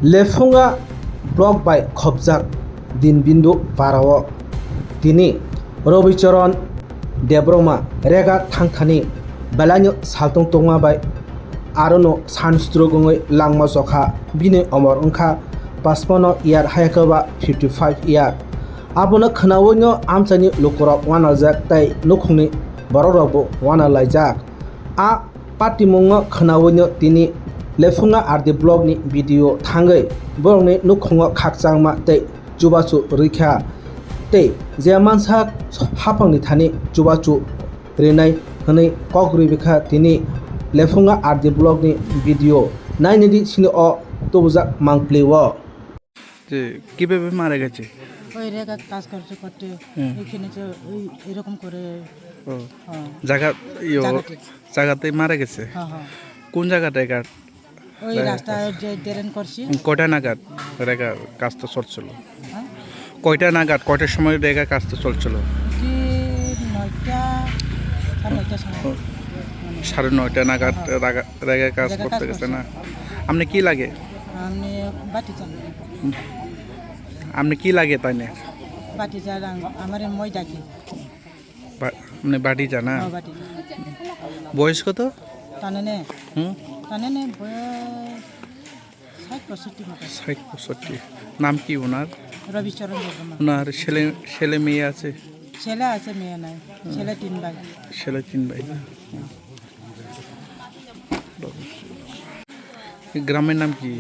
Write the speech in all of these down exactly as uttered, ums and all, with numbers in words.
Lephunga block bai khopjak Dinbindu parao tini Robicharan Debbarma rega thangthani belaino saltung tongma bai arono sunstroke wngwi langma chokha. Bini omor wngkha pachpanno year, hayakhe ba fifty five year. Abono khnaui no amchaini lukurok uanajak tei nukhungni borokrokbo uanalaijak. A patimungo khnaui no tini Lephunga R D block ni B D O thangwi borokni nukhungo khakchangma tei chubachu rwikha tei je mansa haphangni thani chubachu rinai hwnwi kok rwibikha tini Lephunga R D block ni B D O. Nainidi sini o tubujak mangpli o. যে কিভাবে মারা গেছে? ওই রেগা কাজ করতে করতে হুম। ওইখানে যে ওই এরকম করে ও। হ্যাঁ। জায়গা ইয়ো, জায়গাতে। জায়গাতে মারা গেছে? হ্যাঁ, হ্যাঁ। কোন জায়গাটা এটা? ওই জায়গা রাস্তা কাজ। যে ড্রেন করছি। হুম, কয়টা নাগাদ রেগা কাজটা চলছিল? হ্যাঁ? কয়টা নাগাদ, কয়টার সময় রেগা কাজটা চলছিল? যে নয়টা, সাড়ে নয়টার সময়। ও, সাড়ে নয়টা নাগাদ হ্যাঁ। রাগা-, রেগা কাজ রেগা করতে কাজ গেছে করছে। না? আপনি কি লাগে? আমি বাটি চান। আপনি কি লাগে তাই না? বাটি চান, আমার মই ডাকি। বা-, মানে বাটি জানা? হ্যাঁ, বাটি। বয়স কত? তানে নে? হুম? তানে নে বয়স ষাট পঁয়ষট্টি মতো। ষাট পঁয়ষট্টি। নাম কি ওনার? রবিচরণ দেববর্মা। ওনার ছেলে, ছেলে মেয়ে আছে? ছেলে আছে, মেয়ে নাই। হুম। ছেলে তিন ভাই। ছেলে তিন ভাই না? হুম। এই গ্রামের নাম কি?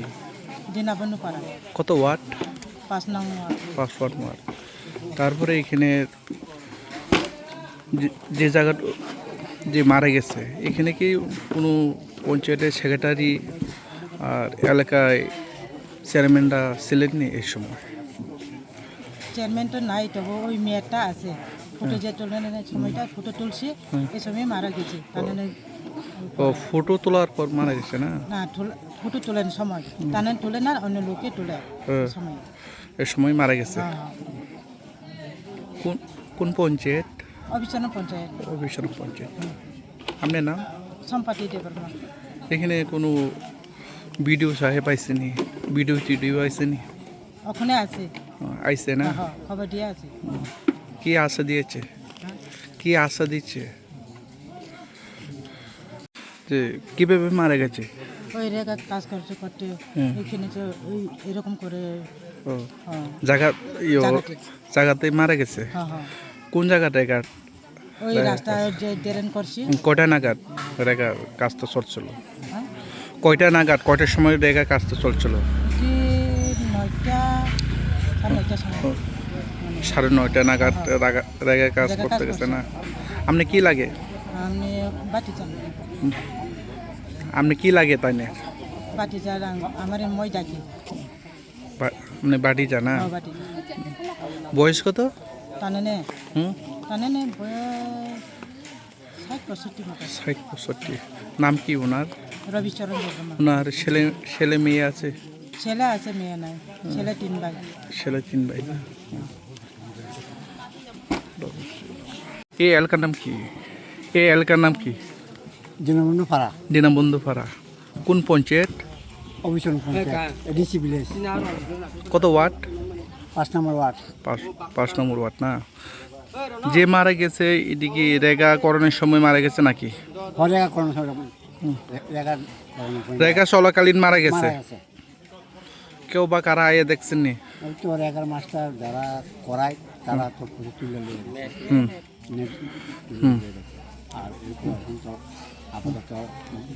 দিনাবন্ধু পাড়া। কত ওয়ার্ড? পাঁচ নং ওয়ার্ড। পাঁচ ওয়ার্ড, ওয়ার্ড। তারপরে এখানে যে, যে জায়গাটা যে মারা গেছে, এখানে কি কোনো পঞ্চায়েতের সেক্রেটারি আর এলাকায় চেয়ারম্যানরা ছিলেন নি এই সময়? চেয়ারম্যান তো নাই, তবু ওই মেয়েটা আছে, ফটো হুম। যে তুলনের সময়টা ফটো তুলছি, হুম। এই সময় মারা গেছে। ও। তাহলে ও, ফটো তোলার পর মারা গেছে না? না, তুল-, ফটো তোলার সময়। হুম। তাহলে তুলে না, অন্য লোকে তুলে হুম। সময়। এ সময় মারা গেছে। হ্যাঁ, হ্যাঁ। কোন, কোন পঞ্চায়েত? অবিচন্ন পঞ্চায়েত। অবিচন্ন পঞ্চায়েত। আপনার নাম? সম্পাতি দেববর্মা। এখানে কোনো বিডিও সাহেব আইসেনি? বিডিও টিডিও আইসেনি? ওখানে আছে। ও, আইসে না? হ্যাঁ, হ্যাঁ, খবর দিয়ে আছে। হুম। কি আশা দিয়েছে? হ্যাঁ। কি আশা দিচ্ছে? যে কিভাবে মারা গেছে? ওই রেগা কাজ করতে করতে হুম। ওইখানে যে ওই এরকম করে ও। হ্যাঁ। জায়গা, ইয়ো, জায়গাতে। জায়গাতে মারা গেছে? হ্যাঁ, হ্যাঁ। কোন জায়গাটা এটা? ওই রেগা রাস্তা কাজ। যে ড্রেন করছি। কয়টা নাগাদ রেগা কাজটা চলছিল? হ্যাঁ? কয়টা নাগাদ, কয়টার সময় রেগা কাজটা চলছিল? যে নয়টা, সাড়ে নয়টার সময়। ও, সাড়ে নয়টা নাগাদ হ্যাঁ। রাগা-, রেগা কাজ রেগা করতে কাজ গেছে করছে। না? আপনি কি লাগে? আমি বাটি চান। আপনি কি লাগে তাই না? বাটি চান, আম-, আমার মই ডাকি। বা-, মানে বাটি জানা? হ্যাঁ, বাটি। বয়স কত? তানে নে? হুম? তানে নে বয়স ষাট পঁয়ষট্টি মতো। ষাট পঁয়ষট্টি। নাম কি ওনার? রবিচরণ দেববর্মা। ওনার ছেলে, ছেলে মেয়ে আছে? ছেলে আছে, মেয়ে নাই। হুম। ছেলে তিন ভাই। ছেলে তিন ভাই না? এই এলাকার নাম কি? এই এলাকার নাম কি? দীনবন্ধু পাড়া। দীনবন্ধু পাড়া। কোন পঞ্চায়েত? অবিচন্ন পঞ্চায়েত, এডিসি ভিলেজ। কত ওয়ার্ড? পাঁচ নম্বর ওয়ার্ড। পাঁচ, পাঁচ নম্বর ওয়ার্ড না? যে মারা গেছে, এদিকে রেগা করণের সময় মারা গেছে নাকি? হ্যাঁ, রেগা করণের সময়। হুম। রে-, রেগা করণের সময়। রেগা চলাকালীন মারা গেছে? মারা গেছে। কেউ বা কারা আইয়া দেখছেন নি? ওই তো রেগার মাস্টার যারা করায়, তারা হুম। তো পুরো তুলে নিয়ে গেছে। হুম। নে-, তুলে হুম। নিয়ে গেছে। আর এরপর এখন তো আপাতত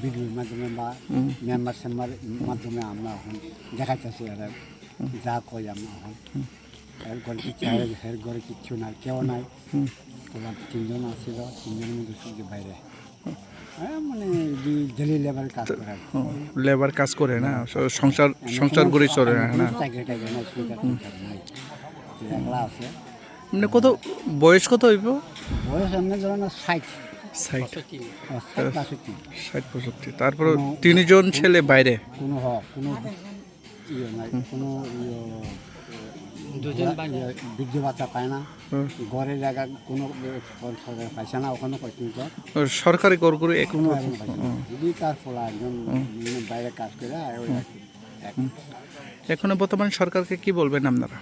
ভিডিওর মাধ্যমে বা হুম। মেম্বার সেম্বার মাধ্যমে আমরা এখন দেখাইতেছি এরা হুম। যা কই আমরা এখন। হুম। এর ঘরে কিচ্ছু, এর ঘরে কিচ্ছু নাই, কেউ নাই। হুম। ওরা তিনজন আছিল, তিনজনের মধ্যে সবচেয়ে বাইরে। হ্যাঁ, মানে, যে ডেলি লেবারের কাজ করে আর কি। হুম, লেবার কাজ করে না? স-, সংসার, এমন সংসার কোনো করে চলে, এমন হ্যাঁ, কোনো না? চাকরি টাকরি নাই, সংসার হুম। টংসার নাই। তো একলা আছে। মানে কত, বয়স কত হইব? বয়স এমনি ধরো না ষাট। ষাট। হ্যাঁ, ষাট বাষট্টি। ষাট পঁয়ষট্টি। তারপরে কোনো, তিনজন কোনো, ছেলে বাইরে। কোনো, হ্যাঁ, কোনো ইয়ে নাই, হুম। কোনো ইয়ে, দুজন ইয়ে, বাচ্চা। ইয়ে, বৃদ্ধ ভাতা পায় না। হুম। ঘরে জায়গা কোনো, এ, সরকার পাইছে না, ওখানে কয়েকজন তো। ও, সরকারি ঘর করে এক কোনো এখনো পাইছে না। হুম। যদি তার পোলা একজন হুম। মানে বাইরে কাজ করে, আর ওই হুম। আর কি। হুম। এখন বর্তমান সরকারকে কি বলবেন আপনারা?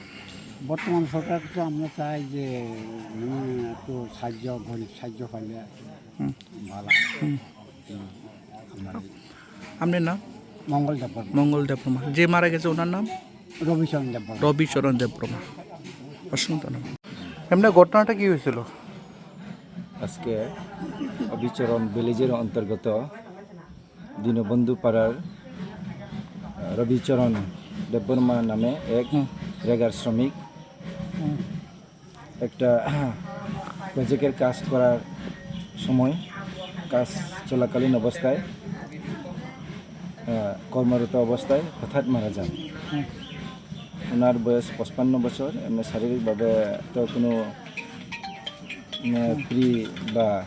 বর্তমান সরকারকে তো আমরা চাই যে, উম, একটু সাহায্য, গরিব সাহায্য পাইলে হুম। ভালো। হুম। হুম, আমরা আপনার নাম? মঙ্গল দেববর্মা। মঙ্গল দেববর্মা। যে মারা গেছে ওনার নাম? রবিচরণ দেববর্মা। রবিচরণ দেববর্মা। অসংখ্য ধন্যবাদ। এমনি ঘটনাটা কি হয়েছিল? আজকে অবিচরণ ভিলেজের অন্তর্গত দীনবন্ধু পাড়ার, আহ, রবিচরণ দেববর্মা নামে এক হুম। রেগার শ্রমিক হুম। একটা প্রজেক্টের কাজ করার সময়, কাজ চলাকালীন অবস্থায়, আহ, কর্মরত অবস্থায় হঠাৎ মারা যান। হুম। ওনার বয়স পঁচপান্ন বছর। এমনি শারীরিকভাবে তো কোনো, উম, প্রি বা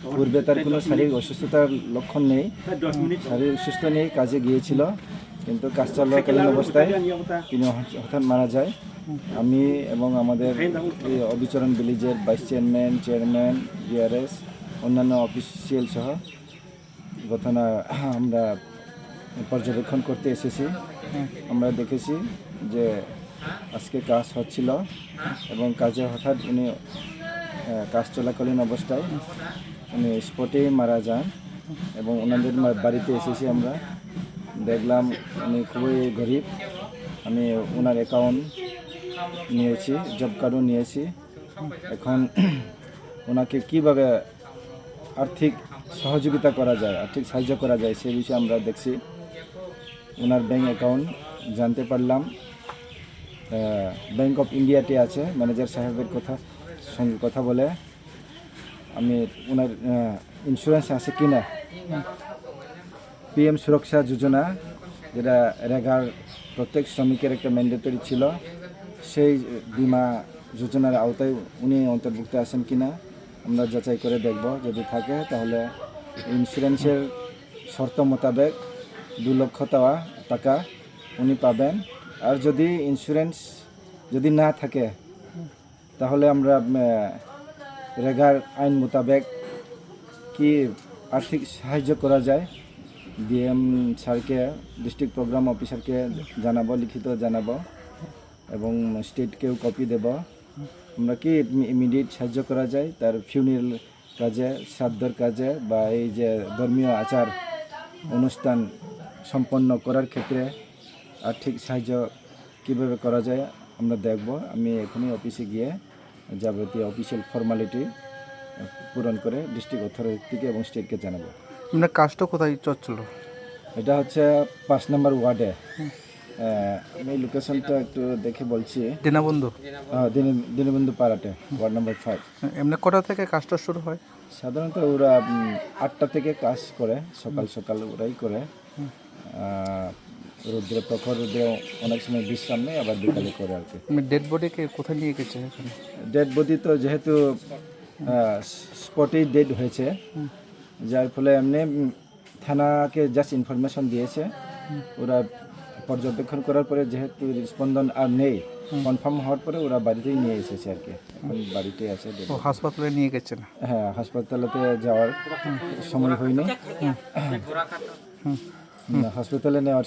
পূর্বে তার কোনো শারীরিক অসুস্থতার লক্ষণ নেই। শারীরিক সুস্থ নিয়ে কাজে গিয়েছিল, কিন্তু কাজ চলাকালীন অবস্থায় তিনি হঠাৎ মারা যায়। আমি এবং আমাদের এই অবিচরণ ভিলেজের ভাইস চেয়ারম্যান, চেয়ারম্যান, ডিআরএস, অন্যান্য অফিসিয়াল সহ ঘটনা আমরা পর্যবেক্ষণ করতে এসেছি। হুম। আমরা দেখেছি যে আজকে কাজ হচ্ছিল এবং কাজে হঠাৎ উনি, আহ, কাজ চলাকালীন অবস্থায় উনি স্পটেই মারা যান এবং ওনাদের মা-, বাড়িতে এসেছি আমরা। দেখলাম উনি খুবই গরিব। আমি ওনার অ্যাকাউন্ট নিয়েছি, জব কার্ডও নিয়েছি। এখন ওনাকে কিভাবে আর্থিক সহযোগিতা করা যায়, আর্থিক সাহায্য করা যায়, সে বিষয়ে আমরা দেখছি। ওনার ব্যাংক অ্যাকাউন্ট জানতে পারলাম, আহ, ব্যাংক অফ ইন্ডিয়াতে আছে। ম্যানেজার সাহেবের কথা, সঙ্গে কথা বলে আমি ওনার, আহ, ইন্স্যুরেন্স আছে কিনা, পিএম সুরক্ষা যোজনা, যেটা রেগার প্রত্যেক শ্রমিকের একটা ম্যান্ডেটরি ছিল, সেই বিমা যোজনার আওতায় উনি অন্তর্ভুক্ত আছেন কিনা আমরা যাচাই করে দেখব। যদি থাকে, তাহলে ইন্স্যুরেন্সের শর্ত মোতাবেক দু লক্ষ টাকা, টাকা উনি পাবেন। আর যদি ইন্স্যুরেন্স যদি না থাকে, তাহলে আমরা, আহ, রেগার আইন মোতাবেক কি আর্থিক সাহায্য করা যায়, ডিএম স্যারকে, ডিস্ট্রিক্ট প্রোগ্রাম অফিসারকে জানাবো, লিখিত জানাবো এবং স্টেটকেও কপি দেব। আমরা কি ইমিডিয়েট সাহায্য করা যায়, তার ফিউনারাল কাজে, শ্রাদ্ধর কাজে বা এই যে ধর্মীয় আচার অনুষ্ঠান সম্পন্ন করার ক্ষেত্রে আর্থিক সাহায্য কিভাবে করা যায় আমরা দেখব। আমি এখনই অফিসে গিয়ে যাবতীয় অফিসিয়াল ফর্মালিটি পূরণ করে ডিস্ট্রিক্ট অথরিটিকে এবং স্টেটকে জানাবো। আপনার কাজটা কোথায় চলছিল? এটা হচ্ছে পাঁচ নম্বর ওয়ার্ডে। হুম। আহ, আমি লোকেশনটা একটু দেখে বলছি। দীনবন্ধু? হ্যাঁ, দীন-, দীনবন্ধু পাড়াতে, ওয়ার্ড নাম্বার ফাইভ। এমনি কটা থেকে কাজটা শুরু হয়? সাধারণত ওরা, উম, আটটা থেকে কাজ করে, সকাল হুম। সকাল ওরাই করে। হুম। আহ, রৌদ্রে, প্রখর রৌদ্রে অনেক সময় বিশ্রাম নেয়, আবার বিকালে করে আর কি। মানে ডেড বডিকে কোথায় নিয়ে গেছে এখানে? ডেড বডি তো যেহেতু, আহ, স্পটেই ডেড হয়েছে, হুম। যার ফলে এমনি, উম, থানাকে জাস্ট ইনফরমেশন দিয়েছে, হুম। ওরা পর্যবেক্ষণ করার পরে যেহেতু হৃদস্পন্দন আর নেই, হুম। কনফার্ম হওয়ার পরে ওরা বাড়িতেই নিয়ে এসেছে আর কি। এখন বাড়িতেই আছে ডেড ও, বডি। হাসপাতালে নিয়ে গেছে না? হ্যাঁ, হাসপাতালেতে যাওয়ার হুম। সময় হয়নি। হুম। হুম। না, হাসপাতালে নেওয়ার সময়